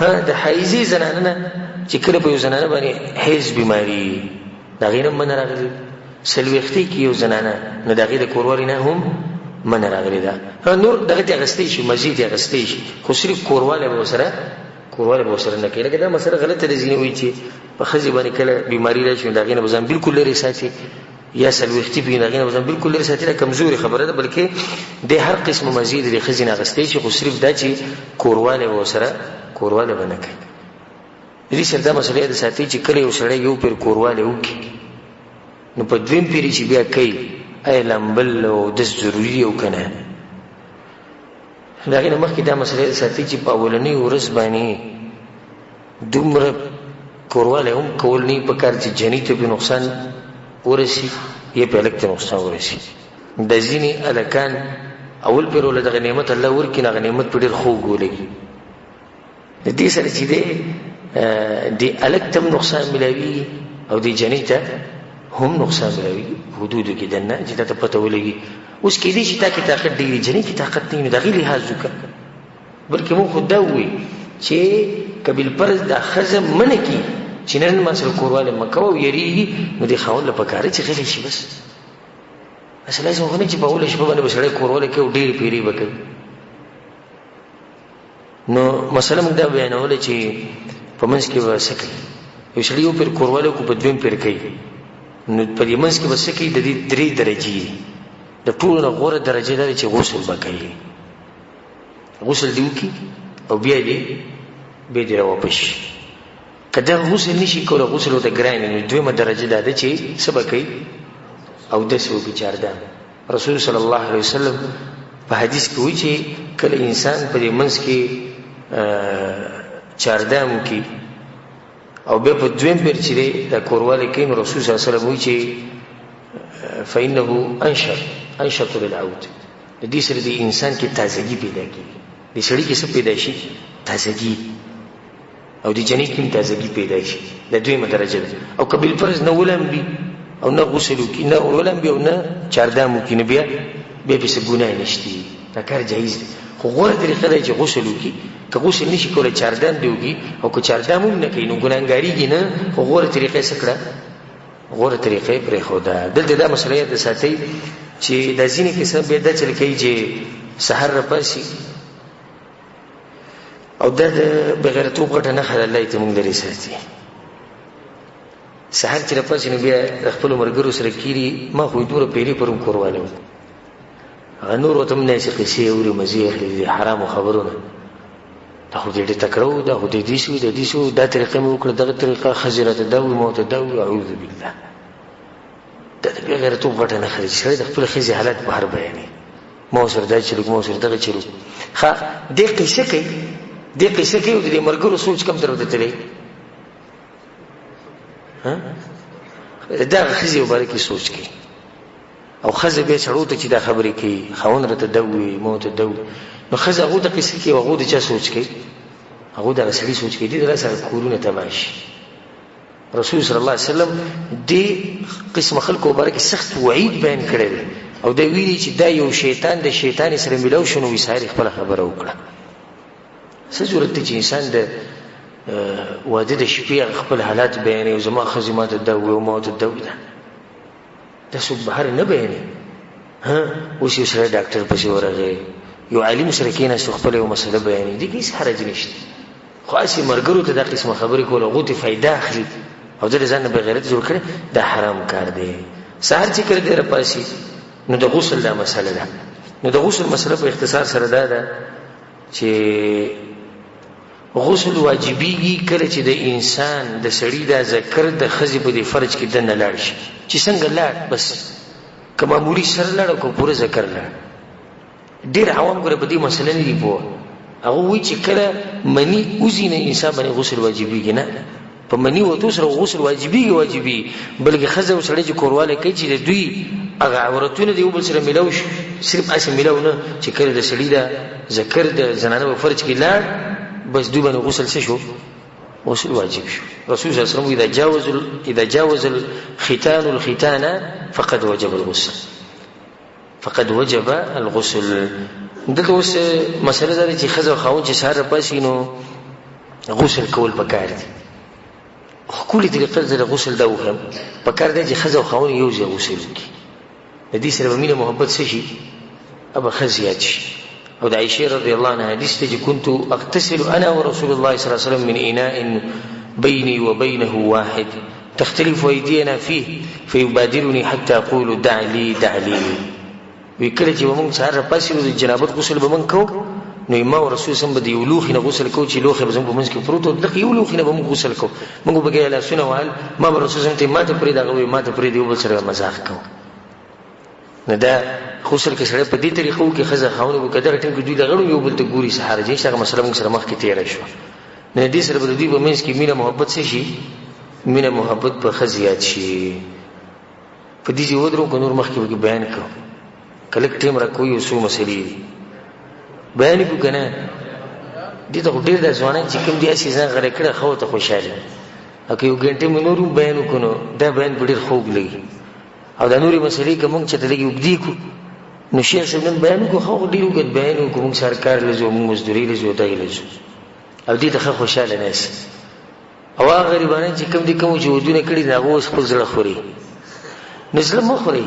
ها، د حیضې زنانه نه، چې کله په یو زنانه باندې حیض بیماري، د هغې نه منع راغلي. 40 کې یو زنانه، نو د هغې د کوروالي نه هم منع راغلي ده. نور دغه ته اخیستی شي، مزید یې اخیستی شي، خو صرف کوروالی به ورسره نه کوي. لکه دا مسله غلطه ده، ځینې وایي چې په ښځې باندې کله بیماري راشي، نو د هغې نه به ځان بالکل لرې ساتي، یا 40 پي، د هغې نه به ځان بالکل لرې ساتي. دا کمزورې خبره ده، بلکې د هر قسم مزید د ښځې نه اخیستی شي، خو صرف دا چې کوروالی به نه کوي. د دې سره دا مسله یاد ساتي چې کله یو سړی یو پیر کوروالی وکړي، نو په دویم پیري چې بیا کوي، آیا لامبل او دس ضروري او که نه؟ د هغې نه مخکې دا مسله یاد ساتي چې په اولنۍ ورځ باندې دومره کوروالی هم کول نه پکار چې جنۍ ته پې نقصان ورسي یا پې هلک ته نقصان ورسي. د ځینې هلکان اول پیر له دغه نعمت الله ورکړي، نو هغه نعمت په ډېر خوږ ولګي. د دې سره چې دی، د هلک ته هم نقصان ملاویږي او د جنۍ ته هم نقصان ملاویږي. حدودو کې دننه چې تا ته پته ولګي، اوس کېدای شي تا کې طاقت ډېر وي، جنۍ کې طاقت نه وي، نو د هغې لحاظ وکړه. بلکې موږ خو دا ووایو چې که بالفرض دا ښځه منع کړي چې نن ما سره کوروالی مه کوه او یریږي، نو د خاوند له پکاره چې غلی شي بس. اصل لازم خو نه چې په اوله شپه باندې به سړی کوروالی کوي او ډېرې پیرې به کوي. نو مسله موږ دا بیانوله چې په منځ کې به څه کوي؟ یو سړی یو پیر کوروالی وکړو، په دویم پیر کوي، نو په دې منځ کې به څه کوي؟ د دې درې درجې دي. د ټولو نه غوره درجه دا ده چې غسل به کوي. غسل دې وکړي او بیا دې راواپس شي. که دا غسل نشي کولی، غسل ورته ګران وي، نو دویمه درجه دا ده چې څه به کوي؟ اودس وکړي، چاردام. رسول صلی الله علیه وسلم په حدیث کې وایي چې کله انسان په دې منځ کې چاردام وکړي او بیا په دویم پیر چې دی دا کوروالی کوي، نو رسول صلی الله علیه وسلم وایي چې فإنه انشط للعود. د دې سره د انسان کې تازګي پیدا کېږي. د سړي کې څه پیدا شي؟ تازګي. او د جنۍ کې هم تازګي پیدا شي. دا دویمه درجه ده. او که بالفرض نه ولامبي او نه غسل وکړي، نه ولامبي او نه چاردام وکړي، نو بیا پې څه ګناه نشته، دا کار جایز دی. خو غوره طریقه ده چې غسل وکړي. که غسل نشي کولی چاردام دې وکړي، او که چاردام هم نه کوي نو ګناهګارېږي نه، خو غوره طریقه یې څه کړه؟ غوره طریقه یې پرېښوده. دلته دا مسله یاده ساتئ چې دا ځینې کسان بیا دا چل کوي چې سهار راپاڅي او دا د بېغیرتوب غټه نښه ده، الله یې ترې موږ لرې ساتي. سهار چې راپاڅي نو بیا د خپلو ملګرو سره کښېني، ما خو یې دومره پیرې پرون کوروالی وکړو، هغه نور ورته هم داسې قصې اوري، مزې اخلي د حرامو خبرو نه، دا خو دې ډېر تکړه و، دا خو دې داسې و، دا داسې و، دا طریقه مې وکړه، دغه طریقه، ښځې راته دا وویل، ما ورته دا وویل، اعوذ بالله. دا د بېغیرتوب غټه نښه ده چې سړی د خپلې ښځې حالت بهر بیانوي، ما ورسره دا چلو، ما ورسره دغه چلو. ښه دې قصه کوي، دې قصه کوي، او د دې ملګرو سوچ کوم طرف ته تللی؟ دغه ښځې په باره کې سوچ کوي، او ښځه بیا سړو ته چې دا خبرې کوي، خاوند راته دا ووایي، ما ورته دا ووایي، نو ښځه هغو ته قصې کوي، هغو د چا سوچ کوي؟ هغو دغه سړي سوچ کوي. دې د لاسه کورونه تباه شي. رسول صلی الله علیه وسلم دې قسم خلکو مبارک سخت وعید بیان کړی دی، او دا ویلي چې دا یو شیطان د شیطان سره ملاو شو، نو وساري خپله خبره وکړه. څه ضرورت دی چې انسان د واده د شپې هغه خپل حالات بیانوي، او زما ښځې ما ته دا ووایي او ما ورته دا ووایي؟ دا څوک بهر نه بیانوي. ها اوس یو سړی ډاکټر پسې ورغی، یو عالم سره کېناست، خپله یو مسله بیانوي، دې کې هېڅ حرج نشته. خو هسې ملګرو ته دا قسمه خبرې کول، هغو ته فایده اخلي او ده له ځان نه بېغیرت جوړ کړی، دا حرام کار دی. سهار چې کله دی راپاڅي نو د غسل دا مسله ده. نو د غسل مسله په اختصار سره دا ده چې غسل واجبیږي کله چې د انسان د سړي دا ذکر د ښځې په دې فرج کې دننه لاړ شي، چې څنګه لاړ، بس که معمولي سر لاړ او که پوره ذکر لاړ. ډېر عوام ګوره په دې مسله نه دي پوه، هغه وایي چې کله مني وځي نه انسان باندې غسل واجبیږي، نه په مني وتو سره غسل واجبیږي واجبي، بلکې ښځه او سړی چې کوروالی کوي چې د دوی هغه عورتونه د یو بل سره ملاو شي، صرف هسې ملاو نه، چې کله د سړي د ذکر د زنانه په فرج کې لاړ، بس دوی باندې غسل څه شو؟ غسل واجب شو. رسول صلی الله علیه وسلم اذا جاوز الختان الختان فقد وجب الغسل، فقد وجب الغسل. دلته اوس مسله دا ده چې ښځه او خاوند چې سهار راپاڅي نو غسل کول پکار دي. ښکلې طریقه زه د غسل دا وښیم، پکار دی چې ښځه او خاوند یو ځای غسل وکړي، د دې سره به مینه محبت څه شي؟ به ښه زیات شي. او د عایشې رضی الله عنها حدیث دی چې كنت اغتسل انا ورسول الله صلی الله علیه وسلم من اناء بيني وبينه واحد تختلف ايدينا فيه فيبادرني حتى اقول دع لي دع لي. وی کله چې به موږ سهار راپاڅېدو د جنابت غسل به موږ کوو، نو ما او رسول سم به د یو لوښي نه غسل کوو چې لوښی به زموږ په منځ کې پروت و، دغه یو لوښي نه به موږ غسل کوو، موږ به پکې لاسونه وهل، ما به رسول سم ته ما ته پرېږده، هغه وایي ما ته پرېږده، یو بل سره به مزاق کوو. نو دا غسل که سړی په دې طریقه وکړي، ښځه خاوند وکړي، دغه ټیم کې دوی د غړو یو بل ته ګوري، څه حرج نشته، هغه مسله موږ سره مخکې تېره شوه. نو دې سره به د دوی په منځ کې مینه محبت څه شي؟ مینه محبت به ښه زیات شي. په دې ځای ودرو که نور مخکې به بیان کړو، که لږ ټیم راکوي یو څو مسلې دي بیان کړو که نه؟ دې ته خو ډېر دا ځوانان چې کوم دي هسې ځان غلی کړی، ښه ورته خوشحاله، او که یو ګنټه مې نور هم بیان وکړو نو دا بیان به ډېر خوږ لګي. او دا نورې مسلې که موږ چېرته لږې اوږدې کړو نو شیخ صاحب نن بیان وکړو، ښه خو ډېر اوږد بیان وکړو، موږ سهار کار له ځو، موږ مزدورۍ له ځو، دغې له ځو، او دې ته ښه خوشحاله ناست. او هغه غریبانان چې کوم دي کوم چې ودونه کړي دي، هغه اوس خپل زړه خوري. نو زړه مه خورئ،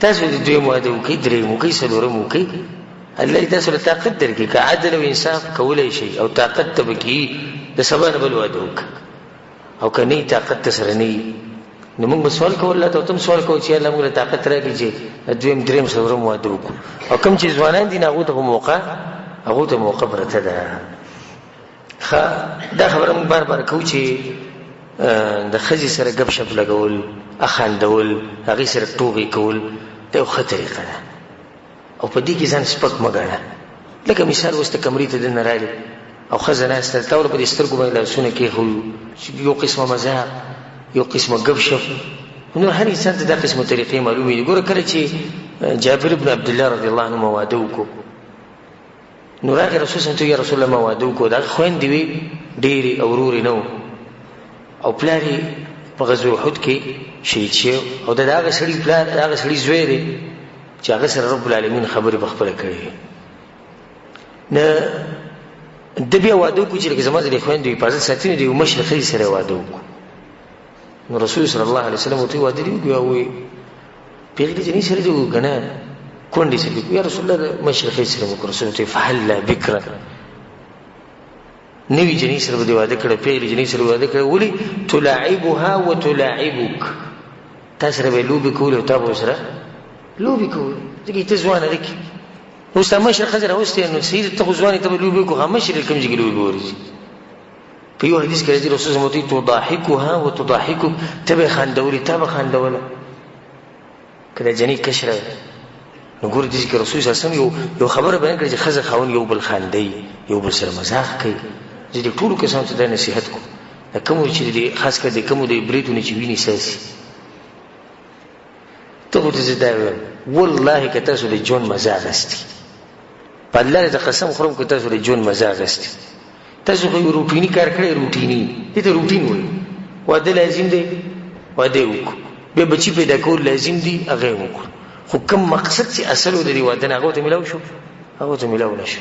تاسو د دویم واده وکړئ، درېیم وکړئ، څلورم وکړئ، الله یې تاسو له طاقت درکړي. که عدل او انصاف کولی شئ او طاقت ته به کېږي، د سبا نه بل واده وکړه، او که نه طاقت ته سره نه نو موږ به سوال کوو الله ته، او ته هم سوال کوو چې الله موږ له طاقت راکړي چې دویم، درېیم، څلورم واده وکړو. او کوم چې ځوانان دي نو هغو ته خو موقع، هغو ته موقع پرته ده. ښه دا خبره موږ بار بار کوو چې د ښځې سره ګپ شپ لګول، اخاندول، هغې سره ټوغې کول، دا یو ښه طریقه ده، او په دې کې ځان سپک مه ګڼه. لکه مثال اوس ته کمرې ته دننه راغلې او ښځه ناسته ده، تا ورته په دې سترګو باندې لاسونه کېښودو، یو قسمه مزاق، یو قسمه ګپ شپ. نو هر انسان ته دا قسمه طریقې معلومې دي. ګوره کله چې جابر بن عبدالله رضی الله عنه واده وکړو، نو راغی رسول صلی الله علیه وسلم، یا رسول الله ما واده وکړو. د هغه خویندې وې ډېرې او ورور یې نه و، او پلار یې په غزوه احد کې شهید شوی، او دا د هغه سړي پلار، د هغه سړي زوی دی چې هغه سره رب العالمین خبرې په خپله کړې وې. نه ده بیا واده وکړو چې لکه زما د دې خویندو حفاظت ساتي، نو د یو مشرې ښځې سره یې واده وکړو. نو رسول صلی الله علیه وسلم ورته واده دې وکړو؟ وایي پېغلې جنۍ سره دې وکړو که نه کونډې سره دې وکړو؟ یا رسول الله د مشرې ښځې سره مې وکړو. رسول ورته فهلا بکره، نوې جنۍ سره به دې واده کړی، پېغلې جنۍ سره به واده کړی، ولې؟ تلاعبها وتلاعبک، تا سره به یې لوبې کولې او تا به ورسره لوبې کولې، ځکه چې ته ځوان هلک یې. اوس تا مشره ښځه راوستې، نو صحیح ده ته خو ځوان یې، ته به لوبې وکړو، هغه مشرې کوم ځای کې لوبې ورځي؟ په یو حدیث کې راځي رسول الله صلی الله علیه وسلم تضاحکها وتضاحکک، ته به یې خندولې، تا به خندوله. که دا جنۍ کشره وي، نو ګوره دې کې رسول صلی الله علیه وسلم یو خبره بیان کړې چې ښځه خاوند یو بل خاندوي، یو بل سره مزاح کوي. زه دې ټولو کسانو ته دا نصیحت کوم، د کومو چې دې خاص کر د کومو د برېتو نه چې وینې څاڅي، ته خو ته زه دا وایم والله که تاسو د ژوند مزه اخیستې، په الله دې قسم خورم که تاسو د ژوند مزه اخیستې، تاسو خو یو روټیني کار کړی، روټیني دې ته روټین وایي. واده لازم دی، واده یې وکړو، بیا بچي پیدا کول لازم دي، هغه یې وکړو، خو کوم مقصد چې اصل و د دې واده نه هغه ورته میلاو شو؟ هغه ورته میلاو نه شو.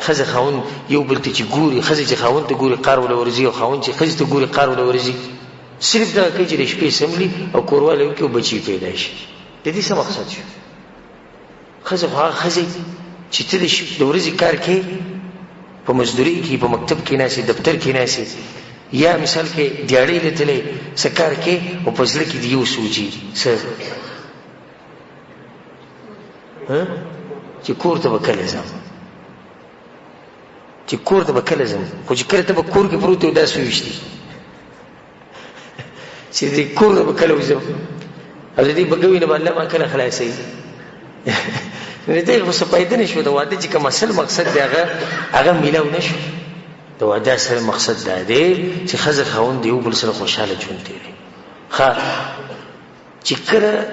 ښځه خاوند یو بل ته چې ګوري، ښځه چې خاوند ته ګوري قار وله ورځي، او خاوند چې ښځې ته ګوري قار وله ورځي، صرف دغه کوي چې د شپې سملي او کوروالی وکړي او بچي پیدا شي. د دې څه مقصد شو؟ ښځه خو هغه ښځې چې ته د ورځې کار کوې، په مزدورۍ کې، په مکتب کې ناست یې، دفتر کې ناست یې، یا مثال کې دیاړۍ له تللی څه کار کوې، او په زړه کې دې یو سوچي څه چې کور ته به کله ځم، چې کور ته به کله ځم، خو چې کله ته به کور کې پروت یې دا سوچ دي چې دې کور ته به کله وځم او د دې بګوي نه به الله ما کله خلاصوي. نو دې خو څه پیدا نه شو. د واده چې کوم اصل مقصد دی هغه میلاو نه شو. د واده اصل مقصد دا دی چې ښځه خاوند یو بل سره خوشحاله ژوند تېروي. ښه چې کله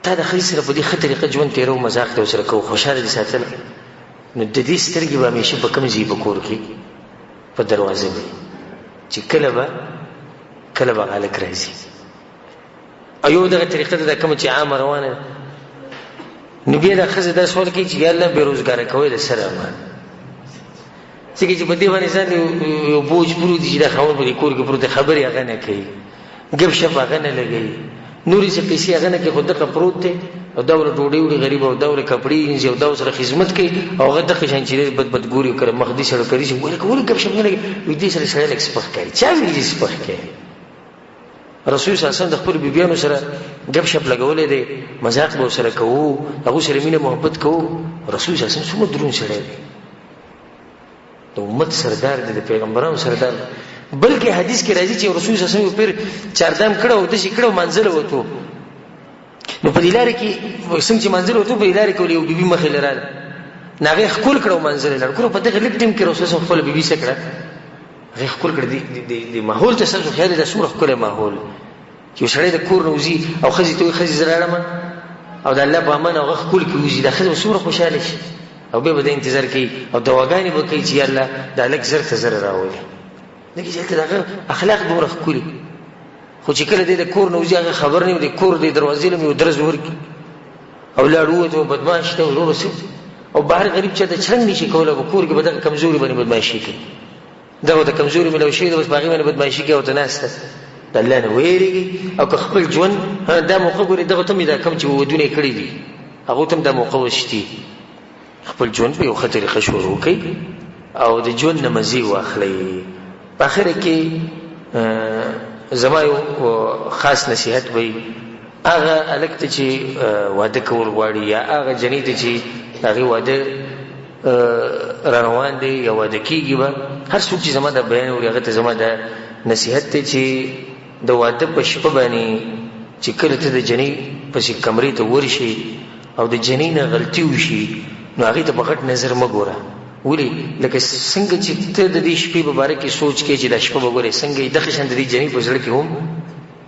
تا د ښځې سره په دې ښه طریقه ژوند تېرو، مذاق دې ورسره کوو، خوشحاله دې ساتله، نو د دې سترګې به همیشه په کوم ځای په کور کې په دروازه وي چې کله به هلک راځي. او یو دغه طریقه ده کومه چې عامه روانه ده. نو بیا دا ښځه دا سوال کوي چې یا الله بېروزګاره کوی د سره ما، ځکه چې په دې باندې ځان یو بوج پروت دی چې دا خاوند په دې کور کې پروت دی، خبرې هغه نه کوي، ګپ شپ هغه نه لګوي، نورې څه قیصې هغه نه کوي، خو دغه پروت دی او دا ورله ډوډۍ وړي غریب، او دا ورله کپړې وینځي، او دا ورسره خدمت کوي، او هغه دغه شان چې دی بد بد ګوري، کله مخ دې سره کوي چې ولې ولې ګپ شپ نه لګوي، وایي دې سره سړی لږ سپک ښکاري. چا ویلي چې سپک ښکاري؟ رسول صلی الله علیه وسلم د خپلو بیبیانو سره ګپ شپ لګولی دی، مذاق به ورسره کوو، هغو سره مینه محبت کوو. رسول صلی الله علیه وسلم څومره دروند سړی دی، د امت سردار دی، د پیغمبرانو سردار دی. بلکې حدیث کې راځي چې رسول صلی الله علیه وسلم پیر چاردام کړه او داسې کړه او منزله وتو. نو په دې لارې کې څنګه چې منزله وتو، په دې لارې کې یو بیبي مخې له راغله، نو هغې ښکل کړه او منزله لاړ. ګوره په دغه لږ ټیم کې رسول صلی الله علیه وسلم خپله بیبي څه کړه، هغې ښکل کړه. د ماحول ته ستاسو خیال دی، دا څومره ښکلی ماحول چې یو سړی د کور نه وځي او ښځې ته وایي ښځې زه راړم او د الله په امان، هغه ښکل کې وځي، دا ښځه به څومره خوشحاله شي او بیا به د انتظار کوي او دواګانې به کوي چې یا الله دا هلک زر ته زر راولي. ځکه چې هلته د هغه اخلاق دومره ښکلي، خو چې کله دی د کور نه وځي هغه خبر نه وي، د کور د دروازې له یو درز ورکړي او لاړ ووت او بدمعاش دی وروره څه، او بهر غریب چاته چرنګ نشي کولی، په کور کې به دغه کمزوري باندې بدمعاشي کوي، دغه ته کمزوري ملو شوې ده، بس په هغې باندې بدمعاشي کوي او ته ناسته د الله نه ویرېږي. او که خپل ژوند دا موقع ګوري، دغه ته مې دا کوم چې ودونه یې کړي دي هغو ته هم دا موقع وشتي، خپل ژوند په یو ښه طریقه شروع کړئ او د ژوند نه مزې واخلئ. په اخره کې زما یو خاص نصیحت به وي هغه هلک ته چې واده کول غواړي، یا هغه جنۍ ته چې د هغې واده را روان دی یا واده کېږي به، هر څوک چې زما دا بیان اوري هغه ته زما دا نصیحت دی چې د واده په شپه باندې چې کله ته د جنۍ پسې کمرې ته ورشې او د جنۍ نه غلطي وشي، نو هغې ته په غټ نظر مه ګوره. ولې؟ لکه څنګه چې ته د دې شپې په باره کې سوچ کوې چې دا شپه به ګورې څنګه وي، دغه شان د دې جنۍ په زړه کې هم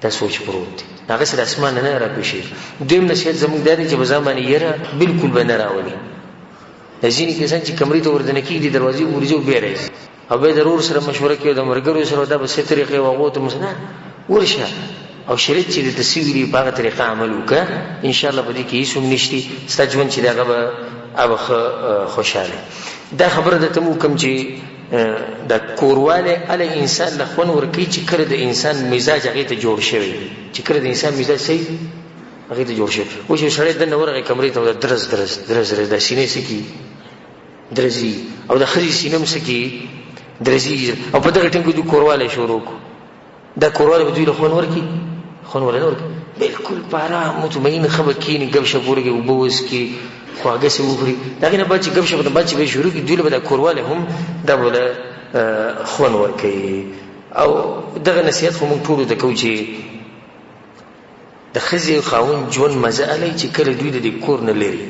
دا سوچ پروت دی، هغه سره اسمان نه راکوشي. دویم نصیحت زموږ دا دی چې په ځان باندې یره بالکل به نه راولي. ځینې کسان چې کمرې ته وردننه کېږي، دروازې ورځي او بیا راځي او بیا د ورور سره مشوره کوي او د ملګرو سره، دا به څه طریقې وه، هغو ته نه ورشه او شریعت چې درته څه ویلي په هغه طریقه عمل وکړه، انشاءالله په دې کې هېڅ هم نشتي، ستا ژوند چې دی هغه به هغه ښه خوشحاله. دا خبره درته هم وکړم چې د کوروالی هله انسان له خوند ورکوي چې کله د انسان مزاج هغې ته جوړ شوی، چې کله د انسان مزاج صحیح هغې ته جوړ شوی. اوس یو سړی دننه ورغی کمرې ته، درز درز درز درز دا سینې څه کړي درزي، او د ښځې سینه هم څه کړي درزي، او په دغه ټیم کې دوی کوروالی شروع کړو. دا کوروالی به دوی له خوند ورکړي؟ خوند ورنه ورکړي، بالکل په آرام مطمئن ښه به کښېني، ګپ شپ ولګوي، اوبه وڅکي، خواږه څه وخوري. د هغې نه بعد چې ګپ شپ نه بعد چې به یې شروع کړي، دوی له به دا کوروالی هم دا به له خوند ورکوي. او دغه نصیحت خو موږ ټولو ته کوو چې د ښځې او خاوند ژوند مزه الی چې کله دوی د دې کور نه لري،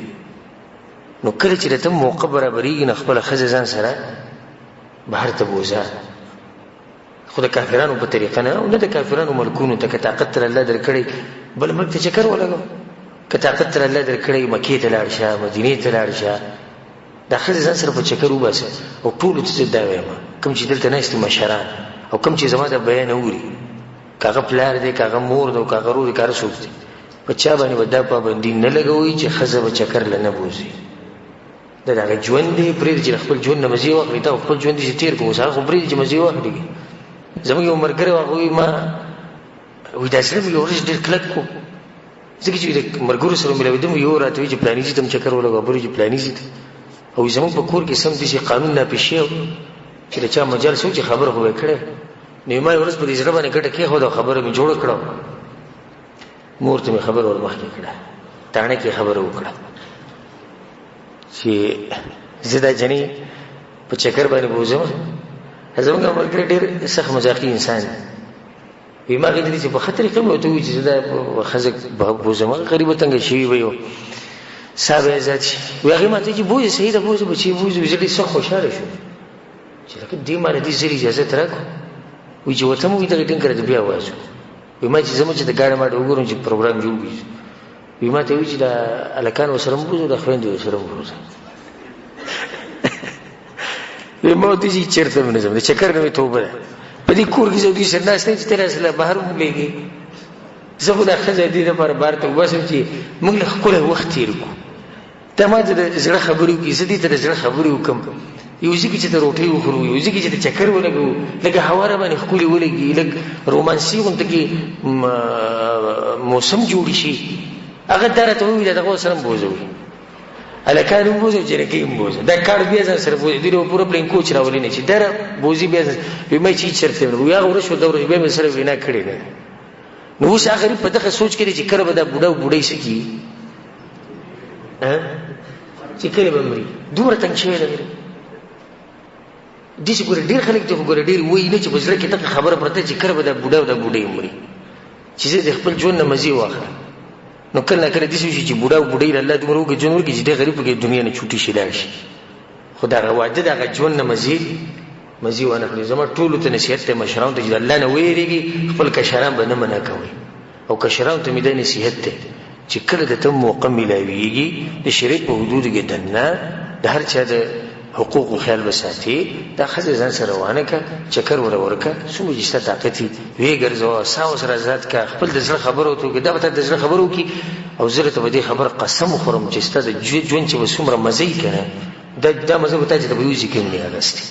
نو کله چې درته موقع برابرېږي نو خپله ښځه ځان سره بهر ته بوځه، خو د کافرانو په طریقه نه، او نه د کافرانو ملکونو ته. که طاقت تر الله درکړی بل ملک ته چکر ولګوه، که طاقت تر الله درکړی مکې ته لاړ شه، مدینې ته لاړ شه، دا ښځې ځان سره په چکر وباسه. او ټولو ته زه دا وایم کوم چې دلته ناست دي مشران، او کوم چې زما دا بیان اوري، که هغه پلار دی، که هغه مور دی، او که هغه ورور دی، که هر څوک دی، په چا باندې به دا پابندي نه لګوئ چې ښځه به چکر له نه بوځي. دا د هغه ژوند دی، پرېږده چې د خپل ژوند نه مزې واخلي. تا خپل ژوند دې تېر کړو، اوس هغه خو پرېږده چې مزې واخلي. زموږ یو ملګری و، هغه وایي ما وایي دا زړه مې یو ورځ ډېر کلک کړو، ځکه چې د ملګرو سره ملاوېدم، یو راته وایي چې پلاني ځي ته هم چکر ولګوه، بل چې پلاني ځي ته. او زموږ په کور کې سم داسې قانون نافذ شوی چې د چا مجال څه و چې خبره خو به یې کړې. نو ما یوه ورځ په دې زړه باندې ګټه کېښوده او خبره مې جوړه کړه، مور ته مې خبره ور مخکې کړه، تاڼه کې خبره وکړه چې زه دا جنۍ په چکر باندې بوځم. زموږ ملګری ډېر سخت مذاقي انسان دی، وایي ما غوښتل چې په ښه طریقه مې ورته ووایي چې زه دا ښځه بوځم، هغه غریبه تنګه شوې به یو ساه به یې ازاد شي. وایي هغې ما ته چې بوځه، صحیح ده بوځه بچې بوځه. زه ډېر سخت خوشحاله شوم چې لکه دې ما له دې زر اجازه راکړو. وایي چې ورته مې وایي دغه ټینګ راته بیا وایي. وایي ما چې زه چې د ګاډي ماډي وګورم چې پروګرام جوړ کړي، وایي ما ته وایي چې دا هلکان ورسره مه بوځه، دا خویندې ورسره مه بوځه. وایي ما ورته چې چېرته مې نه ځم، د چکر نه مې توبه ده، په دې کور کې زه دوی سره ناست نه چې ته راسره بهر ولېږې. زه خو دا ښځه دې لپاره بهر ته وباسم چې موږ له ښکلی وخت تېر کړو. ته ما ته د زړه خبرې وکړي، زه دې ته د زړه خبرې وکړم. یو ځای کې چې ته روټۍ وخورو، یو ځای کې چې ته چکر ولګوو، لږه هوا را باندې ښکلې ولګي، لږ رومانسي غونته کې موسم جوړ شي. هغه دا راته وویل دغه سره هم بوځه، هلکان هم بوځه، جینکۍ هم بوځه، دا کار بیا ځان سره بوځه. دوی له پوره پلین کوچ راولي نه چې دا بوځي بیا ځان. وایي ما چې هېڅ چېرته نه وایي، هغه ورځ شوه دا ورځ بیا مې سره وینا کړې نه. نو اوس هغه غریب په دغه سوچ کې دی چې کله به دا بوډا او بوډۍ څه کېږي، چې کله به مري، دومره تنګ شوی دی غریب. داسې ګوره ډېر خلک دي خو ګوره ډېر وایي نه چې په زړه کې دغه خبره پرته چې کله به دا بوډا او دا بوډۍ مري، چې زه د خپل ژوند نه مزې واخلم. نو کله نا کله داسې وشي چې بوډا او بوډۍ له الله دومره اوږد ژوند ورکړي چې دی غریب پکې دنیا نه چوټي شي لاړ شي، خو دغه واده دغه ژوند نه مزې وانه خلي. زما ټولو ته نصیحت دی مشرانو ته چې د الله نه ویرېږي، خپل کشران به نه منع کوئ. او کشرانو ته مې دا نصیحت دی چې کله د ته موقع ملاویږي د شریعت په حدودو کې دننه د هر چا د حقوقو خیال به ساتي، دا ښځه ځان سره روانه کړه، چکر وره ورکړه، څومره چې ستا طاقت وي ویې ګرځوه، ساه ورسره ازاد کړه، خپل د زړه خبره ورته وکړه، دا به تا د زړه خبره وکړي. او زه درته په دې خبره قسم وخورم چې ستا د ژوند چې به څومره مزه وي که نه، دا مزه به تا چې ته به یو ځای کې هم نه اخیستې.